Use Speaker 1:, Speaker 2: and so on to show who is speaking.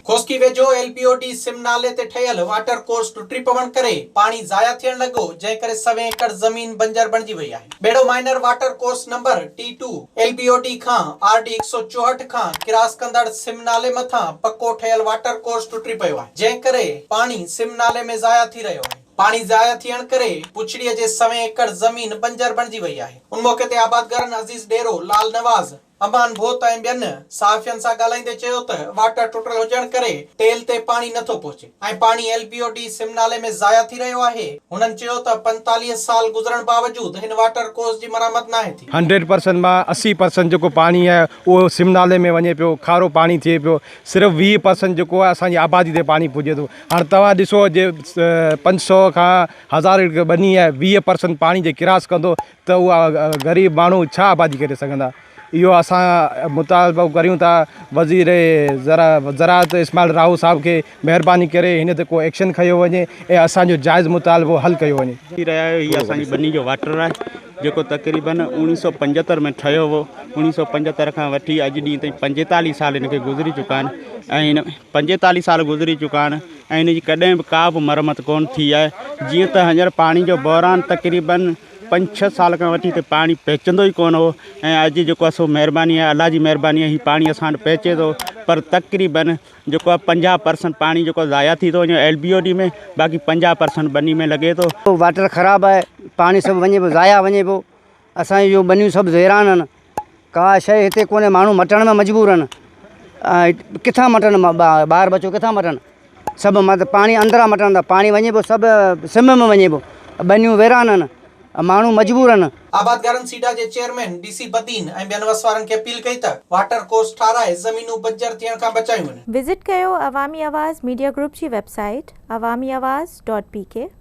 Speaker 1: کوسڪي ويجهو L B O D سم نالي تي ٺهيل واٽر ڪورس ٽٽي پوڻ ڪري پاڻي ضايع ٿيڻ لڳو، جنهن ڪري سوين ايڪڙ زمين بنجر بڻجي وئي آهي. ٻيڙو minor water course number T two L B O D کان آر ڊي 164 کان ڪراس ڪندڙ سم نالي مٿان پڪو ٺهيل واٽر ڪورس ٽٽي پيو آهي، جنهن ڪري پاڻي سم نالي ۾ ضايع ٿي رهيو آهي. پاڻي ضايع ٿيڻ ڪري پڇڙيء جي سوين ايڪڙ زمين بنجر بڻجي وئي آهي. ان موقعي تي آبادگارن عزيز ڏيرو، لال نواز، امان ڀوت ۽ ٻين صحافين سان ڳالهائيندي چيو ته واٽر ٽٽل هجڻ ڪري ٽيل تي پاڻي نٿو پهچي ۽ پاڻي ايل بي او ڊي سم نالي ۾ ضايع ٿي رهيو آهي، هنن چيو ته 45 سال گذرڻ باوجود هن واٽر ڪورس جي مرمت ناهي ٿي.
Speaker 2: هنڊريڊ پرسنٽ مان 80 پرسنٽ جيڪو پاڻي آهي اهو سم نالي ۾ وڃي پيو کارو پاڻي ٿئي پيو صرف 20 پرسنٽ جيڪو آهي اسان جي آبادي تي پاڻي پڄي ٿو هاڻي توهان ڏسو جي 500 کان هزار ايڪڙ ٻني آهي 20 پرسنٽ پاڻي جي ڪراس ڪندو ته اها غريب ماڻهو ڇا آبادي ڪري سگهندا؟ اهو اسان مطالبو ڪريون ٿا وزير زراعت اسماعيل راهو صاحب کي مهرباني ڪري هن تي ڪو ايڪشن کنيو وڃي ۽ اسان جو جائز مطالبو حل ڪيو وڃي.
Speaker 3: ٿي رهيا آهيو هي اسان جي ٻني جو واٽر آهي جيڪو تقريبن 1975 ۾ ٺهيو هو 1975 کان وٺي اڄ ڏينهن تائين 45 سال هن کي گذري چڪا آهن ۽ هن 45 سال گذري چڪا آهن ۽ هن جي ڪڏهن به ڪا به مرمت ڪونه ٿي آهي جيئن ته هينئر پاڻي جو بحران تقريبن پنج ڇهه سال کان وٺي هتي پاڻي پهچندو ئي ڪونه هو ۽ اڄ جيڪو آهي سو مهرباني آهي الله جي مهرباني آهي هي پاڻي اسان وٽ پهچي ٿو پر تقريبن جيڪو آهي 50 پرسنٽ پاڻي جيڪو ضايع ٿي ٿو وڃي ايل بي او ڊي ۾ باقي 50 پرسنٽ ٻني ۾ لڳي ٿو.
Speaker 4: واٽر خراب آهي پاڻي سڀ وڃي پيو ضايع وڃي پيو اسان جون ٻنيون سڀ ويران آهن ڪا شيء هتي ڪونهي ماڻهو مٽڻ ۾ مجبور آهن ڪٿان مٽن ٻار ٻچو ڪٿان مٽن سڀ مطلب پاڻي اندران مٽن ٿا پاڻي وڃي پيو سڀ سم ۾ وڃي پيو ٻنيون ويران آهن ماڻهو مجبور آهن.
Speaker 1: آبادگارن سيڊا جي چيئرمين ڊي سي بدين ۽ ٻين وس وارن کي اپيل ڪئي ته واٽر ڪورس ٺاهرائي زمينون بنجر ٿيڻ کان بچايون وڃن.
Speaker 5: وزٽ ڪيو عوامي آواز ميڊيا گروپ جي web site Awami Awaz dot P K.